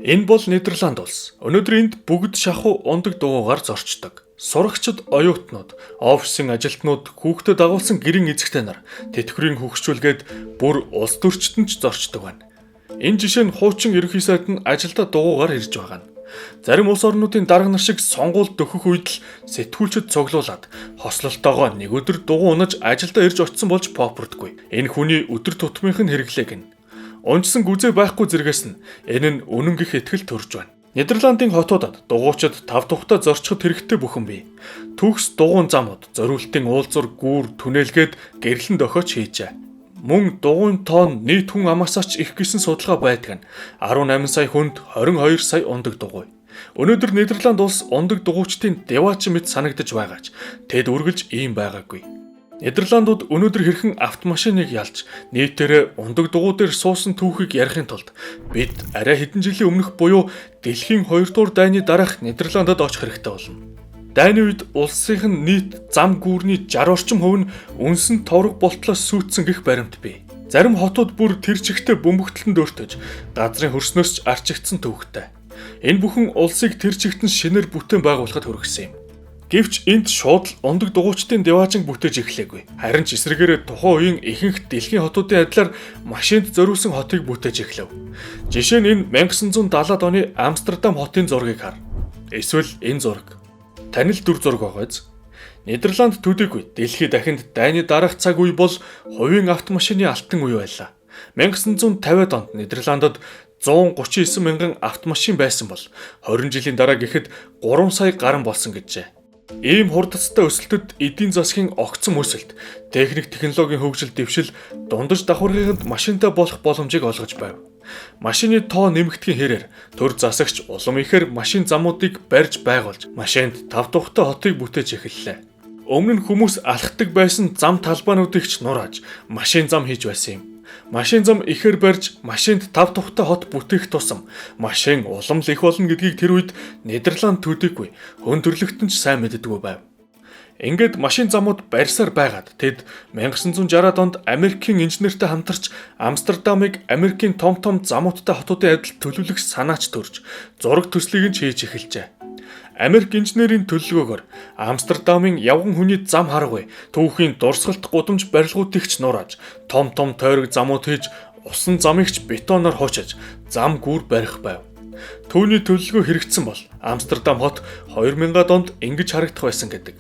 Энэ бол Нидерланд улс. Өнөөдөр энд бүгд шахуу ундаг дугуйгаар зорчдог. Сурагчид, оюутнууд, офисын ажилтнууд, хүүхдэд дагуулсан гэрийн эзэгтэй нар тэтгэврийн хөгшчүүлгээд бүр улс төрчид нь ч зорчдог байна. Энэ жишээ нь хуучин ерөнхий сайд нь ажилдаа дугуйгаар ирж байгаа нь. Зарим улс орнуудын дарга нар шиг сонгуульд дөхөх үед л сэтгүүлчид цуглуулад хослолтойгоо нэг өдөр дугуй унаж ажилдаа ирж очсон болж попордгүй. Энэ хүний өдөр тутмынх нь хэрэглээг нь. Унжсан гүзээ байхгүй зэргээс нь энэ нь үнэн гэх итгэл төрж байна. Нидерландын хотуудад дугуйчид тав тухтай зорчиход хэрэгтэй бүхэн бий. Төгс дугуйн замууд, зориултын уулзуур гүүр түнэлгээд гэрлэн дохиоч хийжээ. Мөн дугуйн тоон нийт хүн амаасаа ч их гэсэн судалгаа байдаг нь 18 сая хүнд 22 сая ундаг дугуй. Өнөөдөр Нидерланд улс ундаг дугуйчдын деваач мэт санагдаж байгаач тэд үргэлж ийм байгаагүй. Нидерландууд өнөөдөр хэрхэн автомашиныг ялж нийтээрээ ундаг дугуй дээр суусан түүхийг ярихын тулд бид арай хэдэн жилийн өмнөх буюу дэлхийн 2 дугаар дайны дараах Нидерландад очих хэрэгтэй болно. Дайны үед улсынх нь нийт зам гүүрний 60 орчим хувь нь үнсэн товрог болтлоос сүйдсэн гэх баримт бий. Зарим хотууд бүр тэр чигтээ бөмбөгдөлтөнд өртөж газрын хөрснөөс ч арчигдсан түүхтэй. Энэ бүхэн улсыг тэр чигтэн шинээр бүтээн байгуулахад хүргэсэн юм. Гэвч энд шууд л ундаг дугуйчдын деваажинг бүтээж эхлэегүй. Харин ч эсрэгээрээ тухайн үеийн ихэнх дэлхийн хотуудын адилаар машинд зориулсан хотыг бүтээж эхлэв. Жишээ нь энэ 1970-ад оны Амстердам хотын зургийг хар. Эсвэл энэ зураг. Танил дүр зураг байгаа биз? Нидерланд төдийгүй дэлхий дахинд дайны дараах цаг үе бол хувийн автомашины алтан үе байлаа. 1950-ад онд Нидерландад 139 мянган автомашин байсан бол 20 жилийн дараа гэхэд 3 сая гарan болсон гэжээ. Ийм хурдцтай өсөлтөд эдийн засгийн огцом өсөлт, техник технологийн хөгжил дэвшил дундаж давхаргынд машинтай болох боломжийг олгож байв. Машины тоо нэмэгдэхийн хэрээр төр засагч улам ихээр машин замуудыг барьж байгуулж машинд тав тухтай хотыг бүтээж эхэллээ. Өмнө нь хүмүүс алхдаг байсан зам талбайнуудыг ч нурааж машин зам хийж байсан юм. Машин зам ихээр барьж машинд тав тухтай хот бүтээх тусам машин улам л их болно гэдгийг тэр үед Нидерланд төдийгүй хүн төрөлхтөн ч сайн мэддэггүй байв. Ингээд машин замууд барьсаар байгаад тэд 1960-ад онд Америкийн инженертэй хамтарч Амстердамыг Америкийн том том замуудтай хотуудын адил төлөвлөх санаач төрж зураг төслийг нь хийж эхэлжээ. Америк инженерийн төлөвлөгөөгөөр Амстердамын явган хүний зам харгүй түүхийн дурсгалт гудамж барилгуудыг ч нурааж том том тойрог замууд хийж усан замыг ч бетоноор хуучаж зам гүүр барих байв. Түүний төлөвлөгөө хэрэгжсэн бол Амстердам хот 2000-ад онд ингэж харагдах байсан гэдэг.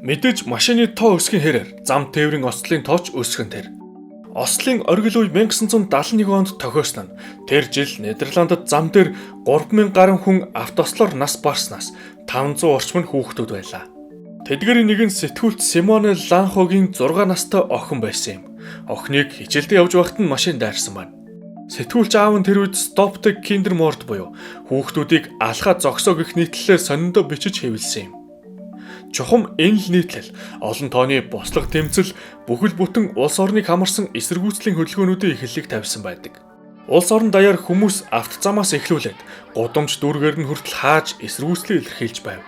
Мэдээж машины тоо өсгийн хэрээр зам тээврийн ослын тоо ч өсгөн тэр. Ослын оргил үе 1971 онд тохиосон нь тэр жил Нидерландд зам дээр 3000 гаруй хүн автослоор нас барснаас 500 орчим нь хүүхдүүд байлаа. Тэдгээрийн нэг нь сэтгүүлч Симоне Ланхогийн 6 настай охин байсан юм. Охиныг хичээлдээ явж байхад нь машин дайрсан байна. Сэтгүүлч аав нь тэр үед Stop the Kindermord буюу хүүхдүүдийг алхаа зогсоо гэх нийтлэлээ сониндоо бичиж хэвлэсэн юм. Чухам энэ л нийтлэл олон тооны бослого тэмцэл бүхэл бүтэн улс орныг хамарсан эсэргүүцлийн хөдөлгөөнүүдийн эхлэлийг тавьсан байдаг. Улс орон даяар хүмүүс автозамаас эхлүүлээд гудамж дүүргээр нь хүртэл хааж эсэргүүцлээ илэрхийлж байв.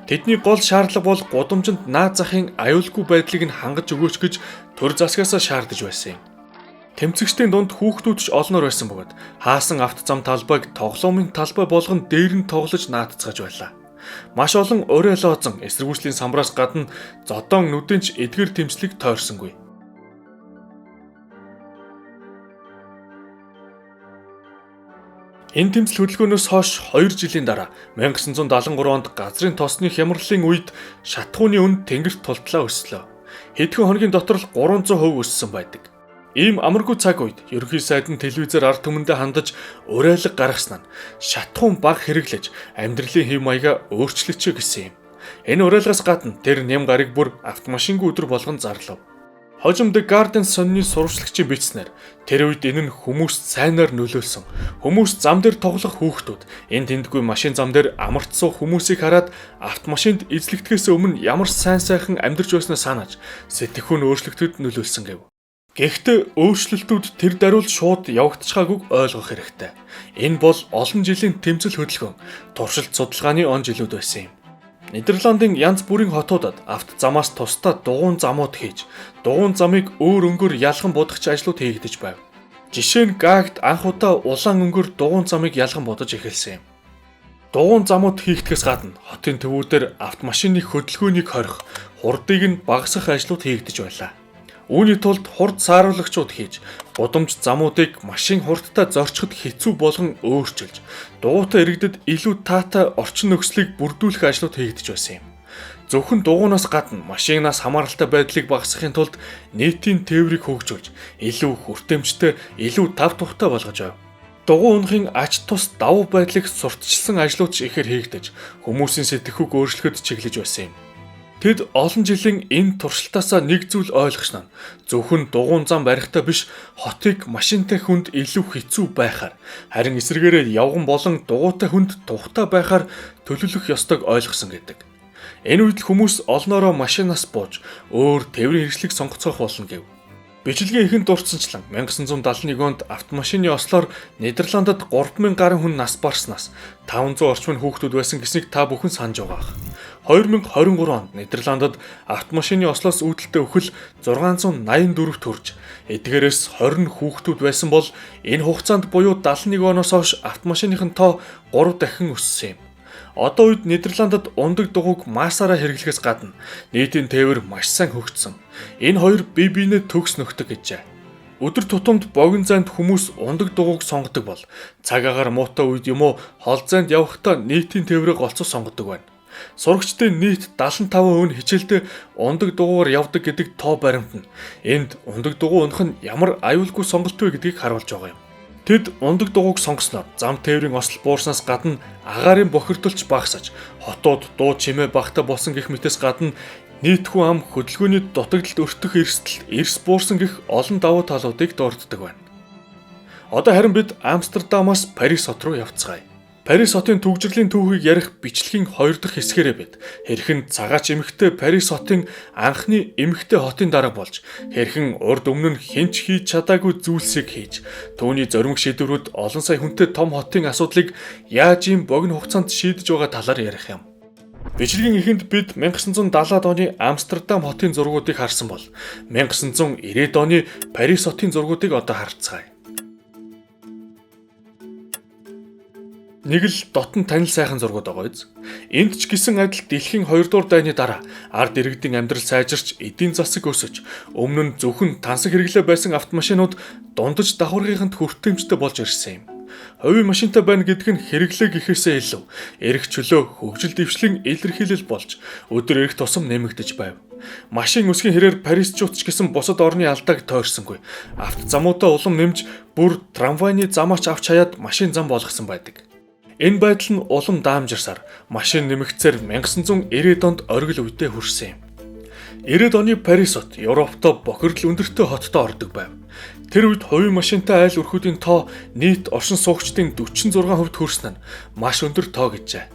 Тэдний гол шаардлага бол гудамжинд наад захын аюулгүй байдлыг нь хангаж өгөөч гэж төр засгаасаа шаардаж байсан юм. Тэмцэгчдийн дунд хүүхдүүд ч олноор байсан бөгөөд хаасан автозам талбайг тоглоомын талбай болгон дээр нь тоглож наадцгаж байлаа. Маш олон уриалоозон эсэргүүцлийн самбараас гадна зодоон нүдэн ч эдгэр тэмцлийг тойрсонгүй. Энэ тэмцэл хөдөлгөөнөөс хойш 2 жилийн дараа 1973 онд газрын тосны хямралын үед шатхууны үн тэнгэрт тултлаа өслөө. Хэдхэн хоногийн дотор л 300% өссөн байдаг. Ийм амаргүй цаг үед ерөнхий сайд нь телевизээр ард түмэндээ хандаж уриалга гаргасан нь шатхуун баг хэрэглэж амьдралын хэв маягаа өөрчлөчөө гэсэн юм. Энэ уриалгаас гадна тэр нэм гараг бүр автомашингүй өдөр болгон зарлав. Хожим The Guardian сонины сурвалжлагчийн бичснээр тэр үед энэ нь хүмүүст сайнаар нөлөөлсөн. Хүмүүс зам дээр тоглох хүүхдүүд энэ тэндгүй машин зам дээр амарч суух хүмүүсийг хараад автомашинд эзлэгдэхээс өмнө ямар сайн сайхан амьдарч байснаа санааж сэтгэхүйн өөрчлөлтөд нөлөөлсөн гэв. Гэхдээ өөрчлөлтүүд тэр даруул шууд явагдчихаагүйг ойлгох хэрэгтэй. Энэ бол олон жилийн тэмцэл хөдөлгөөн, туршилт судалгааны он жилүүд байсан юм. Нидерландын янз бүрийн хотуудад авто замаас тусдаа дугуйн замууд хийж, дугуйн замыг өөр өнгөөр ялхан будагч ажлууд хийгдэж байв. Жишээ нь Гаагт анх удаа улаан өнгөөр дугуйн замыг ялган будаж эхэлсэн юм. Дугуйн замууд хийгдэхээс гадна хотын төвүүдээр автомашины хөдөлгөөнийг хорих, хурдыг нь багасгах ажлууд хийгдэж байлаа. Үүний тулд хурд сааруулагчуд хийж, гудамж замуудыг машин хурдтай зорчиход хэцүү болгон өөрчилж, дугуйтай иргэдэд илүү таатай орчин нөхцөлийг бүрдүүлэх ажлууд хийгдэж байсан юм. Зөвхөн дугуйнаас гадна машинаас хамааралтай байдлыг багасгахын тулд нийтийн тээврийг хөгжүүлж, илүү хүртээмжтэй, илүү тав тухтай болгож байв. Дугуй унахын ач тус давуу байдлыг сурталчилсан ажлууд ч ихээр хийгдэж, хүмүүсийн сэтгэхүйг өөрчлөхөд чиглэж байсан юм. Тэд олон жилийн энэ туршилтаасаа нэг зүйл ойлгосон нь зөвхөн дугуйн зам барихтаа биш, хотыг машинтай хүнд илүү хэцүү байхаар, харин эсрэгээрээ явган болон дугуйтай хүнд тухтай байхаар төлөвлөх ёстойг ойлгосон гэдэг. Энэ үед л хүмүүс олноороо машинаас бууж өөр тээврийн хэрэгслийг сонгоцгоох болно гэв. Бичлэгийн эхэнд дурдсанчлан 1971 онд автомашины ослоор Нидерландад 3000 гаруй хүн нас барснаас 500 орчим нь хүүхдүүд байсан гэснийг та бүхэн санаж байгаа ах. 2023 онд Нидерландад автомашины ослоос үүдэлтэй үхэл 684-т хүрч, эдгээрээс 20 хүүхдүүд байсан бол энэ хугацаанд буюу 71 оноос хойш автомашиныхын тоо 3 дахин өссөн юм. Одоо үед Нидерландад ундаг дугуйг массаараа хэрэглэхээс гадна нийтийн тээвэр маш сайн хөгжсөн. Энэ хоёр бие биенээ төгс нөхдөг гэжээ. Өдөр тутамд богино зайд хүмүүс ундаг дугуйг сонгодог бол цаг агаар муутай үед юм уу хол зайд явахдаа нийтийн тээврийг голцоо сонгодог байна. Сурагчдын нийт 75% нь хичээлдээ ундаг дугуйгаар явдаг гэдэг тоо баримт нь энд ундаг дугуй унах нь ямар аюулгүй сонголт вэ гэдгийг харуулж байгаа юм. Тэд ундаг дугуйг сонгосноор зам тээврийн осол буурснаас гадна агаарын бохирдолч багасаж, хотууд дуу чимээ багатай болсон гэх мэтээс гадна нийт хүн ам хөдөлгөөний дутагдалд өртөх эрсдэл эрс буурсан гэх олон давуу талуудыг дурддаг байна. Одоо харин бид Амстердамаас Парис хот руу явцгаая. Парис хотын түгжрэлийн түүхийг ярих бичлэгийн хоёр дахь хэсгээрээ бид хэрхэн цагаач эмэгтэй Парис хотын анхны эмэгтэй хотын дарга болж, хэрхэн урд өмнө нь хэн ч хийж чадаагүй зүйлсийг хийж, түүний зоримог шийдвэрүүд олон сая хүнтэй том хотын асуудлыг яаж ийм богино хугацаанд шийдэж байгаа талаар ярих юм. Бичлэгийн эхэнд бид 1970-ад оны Амстердам хотын зургуудыг харсан бол 1990-ад оны Парис хотын зургуудыг одоо харцгаая. Нэг л дотн танил сайхан зургууд байгаа биз. Энд ч гэсэн адил дэлхийн 2 дугаар дайны дараа ард иргэдийн амьдрал сайжирч, эдийн засаг өсөж, өмнө нь зөвхөн тансаг хэрэглээ байсан автомашинууд дундаж давхаргынханд хүртээмжтэй болж ирсэн юм. Хувийн машинтай байна гэдэг нь хэрэглээ гэхээсээ илүү эрх чөлөө, хөгжил дэвшлийн илэрхийлэл болж өдөр ирэх тусам нэмэгдэж байв. Машин өсгийн хэрээр Парисчууд ч гэсэн бусад орны алдааг тойрсонгүй. Автозамуудаа улам нэмж бүр трамвайны замаач авч хаяад машин зам болгосон байдаг. Энэ байдал нь улам даамжирсаар машин нэмэгдсээр 1990-ад онд оргил үедээ хүрсэн юм. 90-ад оны Парис хот Европтой бохирдол өндөртэй хоттой ордог байв. Тэр үед хувийн машинтай айл өрхүүдийн тоо нийт оршин суугчдын 46% хүрсэн нь маш өндөр тоо гэжээ.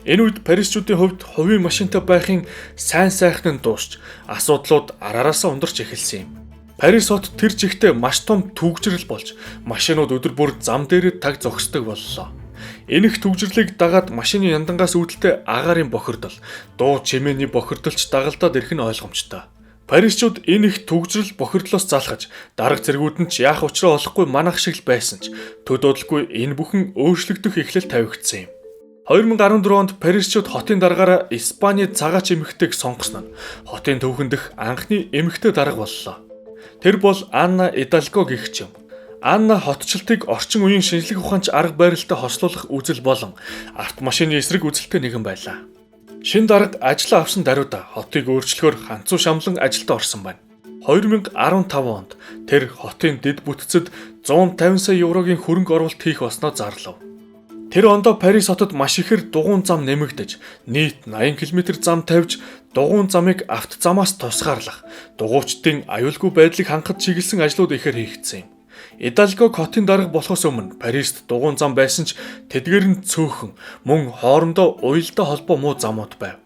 Энэ үед Парисчуудын хувьд хувийн машинтай байхын сайн сайхан нь дуусч асуудлууд араараасаа ундарч эхэлсэн юм. Парис хот тэр чигтээ маш том түгжрэл болж машинууд өдөр бүр зам дээрээ таг зогсдог боллоо. Энэх түгжрлийг дагаад машины яндангаас үүдэлтэй агаарын бохирдол, дуу чимээний бохирдолч дагалдаад ирэх нь ойлгомжтой. Парисчууд энэ их түгжрэл бохирдлоос залхаж дарга зэргүүд нь ч яах учраа олохгүй манах шиг л байсан ч төд удалгүй энэ бүхэн өөрчлөгдөх эхлэл тавигдсан юм. 2014 онд Парисчууд хотын даргаараа Испани цагаач эмэгтэйг сонгосон нь хотын түүхэн дэх анхны эмэгтэй дарга боллоо. Тэр бол Анна Идальго гэгч юм. Анна хотчлтыг орчин үеийн шинжлэх ухаанч арга барилтай хослуулах үзэл болон автомашины эсрэг үзэлтэй нэгэн байлаа. Шин дарга ажлаа авсан даруйда хотыг өөрчлөхөөр ханцуу шамлан ажилдаа орсон байна. 2015 онд тэр хотын дэд бүтцэд 150 сая еврогийн хөрөнгө оруулалт хийх болсноо зарлав. Тэр ондоо Парис хотод маш ихээр дугуйн зам нэмэгдэж, нийт 80 км зам тавьж, дугуйн замыг автозамаас тусгаарлах, дугуйчдын аюулгүй байдлыг хангахад чиглэсэн ажлууд ихээр хийгдсэн юм. Идальгог хотын дарга болохоос өмнө Парист дугуйн зам байсан ч тэдгээр нь цөөхөн мөн хоорондоо уялдаа холбоо муу замууд байв.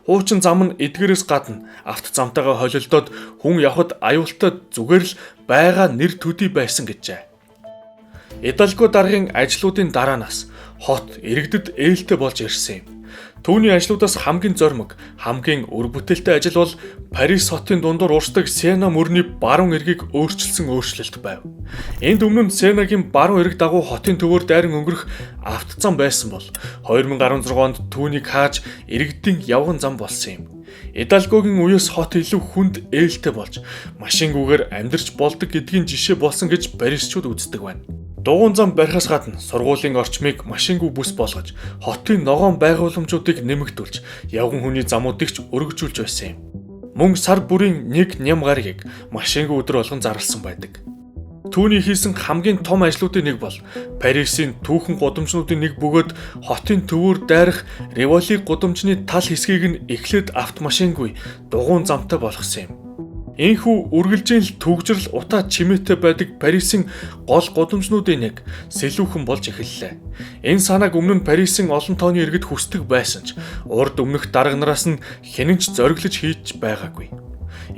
Хуучин зам нь эдгээрээс гадна автозамтайгаа холилдоод хүн явхад аюултай зүгээр л байгаа нэр төдий байсан гэжээ. Идальго даргын ажлуудын дараанаас хот иргэдэд ээлтэй болж ирсэн юм. Түүний ажлуудаас хамгийн зормог, хамгийн үр бүтээлтэй ажил бол Парис хотын дундуур урсдаг Сена мөрний баруун эргийг өөрчилсөн өөрчлөлт байв. Энд өмнө нь Сенагийн баруун эрэг дагуу хотын төвөөр дайран өнгөрөх автозам байсан бол 2016 онд түүнийг хааж иргэдийн явган зам болсон юм. Идалгогийн үеэс хот илүү хүнд ээлтэй болж машингүйгээр амьдарч болдог гэдгийн жишээ болсон гэж парисчууд үздэг байна. Дугуйн зам барихаас гадна сургуулийн орчмыг машингүй бүс болгож, хотын ногоон байгууламжуудыг нэмэгдүүлж, явган хүний замуудыг ч өргөжүүлж байсан юм. Мөн сар бүрийн нэг ням гарагийг машингүй өдөр болгон зарласан байдаг. Түүний хийсэн хамгийн том ажлуудын нэг бол Парисын түүхэн гудамжнуудын нэг бөгөөд хотын төвөөр дайрах Риволи гудамжны тал хэсгийг нь эхлээд автомашингүй дугуйн замтай болгосон юм. Энэхүү үргэлжийн л түгжрэл утаа чимээтэй байдаг Парисын гол гудамжнуудын нэг сэлүүхэн болж эхэллээ. Энэ санааг өмнө нь Парисын олон тооны иргэд хүсдэг байсан ч урд өмнөх дарга нараас нь хэнэн ч зориглож хийж байгаагүй.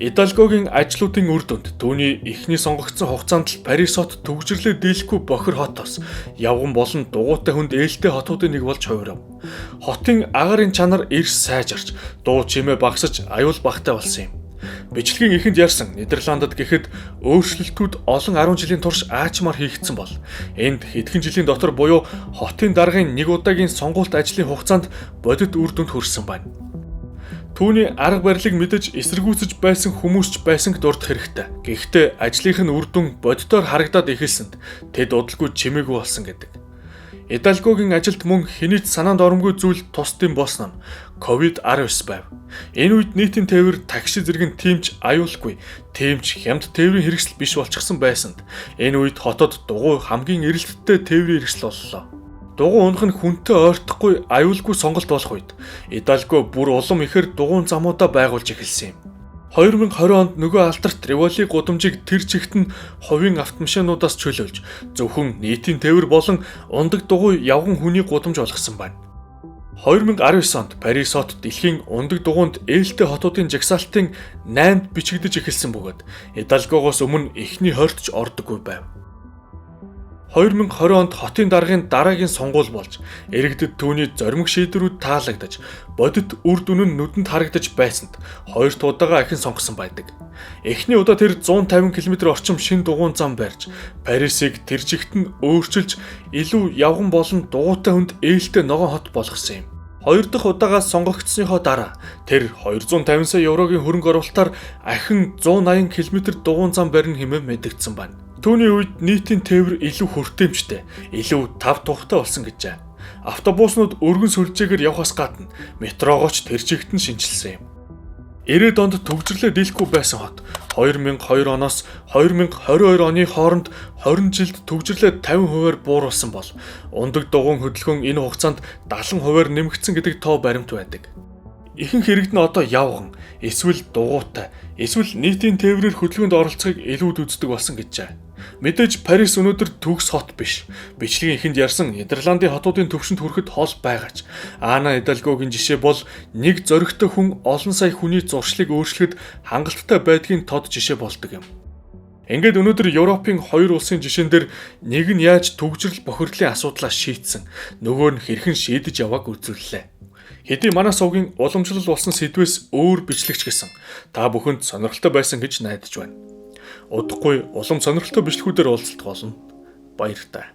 Идалгогийн ажлуудын үр дүнд түүний эхний сонгогдсон хугацаанд л Парис хот түгжрлээ дийлэхгүй бохир хотоос явган болон дугуйтай хүнд ээлтэй хотуудын нэг болж хувирав. Хотын агаарын чанар эрс сайжирч, дуу чимээ багасж, аюул багатай болсон юм. Бичлэгийн эхэнд ярьсан Нидерландад гэхэд өөрчлөлтүүд олон 10 жилийн турш аачмаар хийгдсэн бол энд хэдхэн жилийн дотор буюу хотын даргын нэг удаагийн сонгуульт ажлын хугацаанд бодит үр дүнд хүрсэн байна. Түүний арга барилыг мэдэж эсэргүүцэж байсан хүмүүс ч байсан дурдах хэрэгтэй. Гэхдээ ажлынх нь үр дүн бодитоор харагдаад эхэлсэнд тэд удалгүй чимээгүй болсон гэдэг. Идалгогийн ажилд мөн хэний ч санаанд оромгүй зүйл тусдсан болсон нь COVID-19 байв. Энэ үед нийтийн тээвэр такси зэрэг нь тийм ч аюулгүй, тийм ч хямд тээврийн хэрэгсэл биш болчихсон байсанд энэ үед хотод дугуй хамгийн эрэлттэй тээврийн хэрэгсэл боллоо. Дугуй унах нь хүнтэй ойртохгүй аюулгүй сонголт болох үед Идалго бүр улам ихээр дугуйн замуудаа байгуулж эхэлсэн юм. 2020 онд нөгөө алдарт Риволи гудамжийг тэр чигт нь хувийн автомашинуудаас чөлөөлж зөвхөн нийтийн тээвэр болон ундаг дугуй явган хүний гудамж болгосон байна. 2019 онд Парис хот дэлхийн ундаг дугуйнд ээлтэй хотуудын жагсаалтын 8-нд бичигдэж эхэлсэн бөгөөд Идалгогоос өмнө эхний 20-т ч ордоггүй байв. 2020 онд хотын даргын дараагийн сонгуул болж, иргэдэд түүний зоримог шийдвэрүүд таалагдаж, бодит үр дүн нь нүдэнд харагдаж байсанд хоёр дахь удаага ахин сонгосон байдаг. Эхний удаа тэр 150 км орчим шин дугуйн зам барьж, Парисыг тэр чигт нь өөрчилж, илүү явган болон дугуйтай хүнд ээлтэй ногоон хот болгосон юм. Хоёр дахь удаага сонгогдсныхоо дараа тэр 250 сая еврогийн хөрөнгө оруулалтаар ахин 180 км дугуйн зам барина хэмээн мэдэгдсэн байна. Түүний үед нийтийн тээвэр илүү хүртээмжтэй, илүү тав тухтай болсон гэжээ. Автобуснууд өргөн сүлжээгээр явхаас гадна метрогоо ч тэр чигт нь шинэчилсэн юм. 90-ад онд түгжрлээ дийлэхгүй байсан хот 2002 оноос 2022 оны хооронд 20 жилд түгжрлээ 50%-аар бууруулсан бол ундаг дугуйн хөдөлгөөн энэ хугацаанд 70%-аар нэмэгдсэн гэдэг тоо баримт байдаг. Ихэнх иргэд нь одоо явган, эсвэл дугуйтай, эсвэл нийтийн тээврээр хөдөлгөөнд оролцохыг илүүд үздэг болсон гэжээ. Мэдээж Парис өнөөдөр төгс хот биш. Бичлэгийн эхэнд ярьсан Нидерландын хотуудын төвшөнд хүрэхэд хол байгаа ч Ана Идалгогийн жишээ бол нэг зоригтой хүн олон сая хүний зуршлыг өөрчлөхөд хангалттай байдгийн тод жишээ болдог юм. Ингээд өнөөдөр Европын хоёр улсын жишээн дээр нэг нь яаж түгжрэл бохирдлын асуудлаа шийдсэн, нөгөө нь хэрхэн шийдэж явааг үзүүллээ. Хэдий манай сувгийн уламжлал болсон сэдвээс өөр бичлэгч гэсэн та бүхэнд сонирхолтой байсан гэж найдаж байна. Удахгүй улам сонирхолтой бичлэгүүдээр уулзалт болно. Баяртай.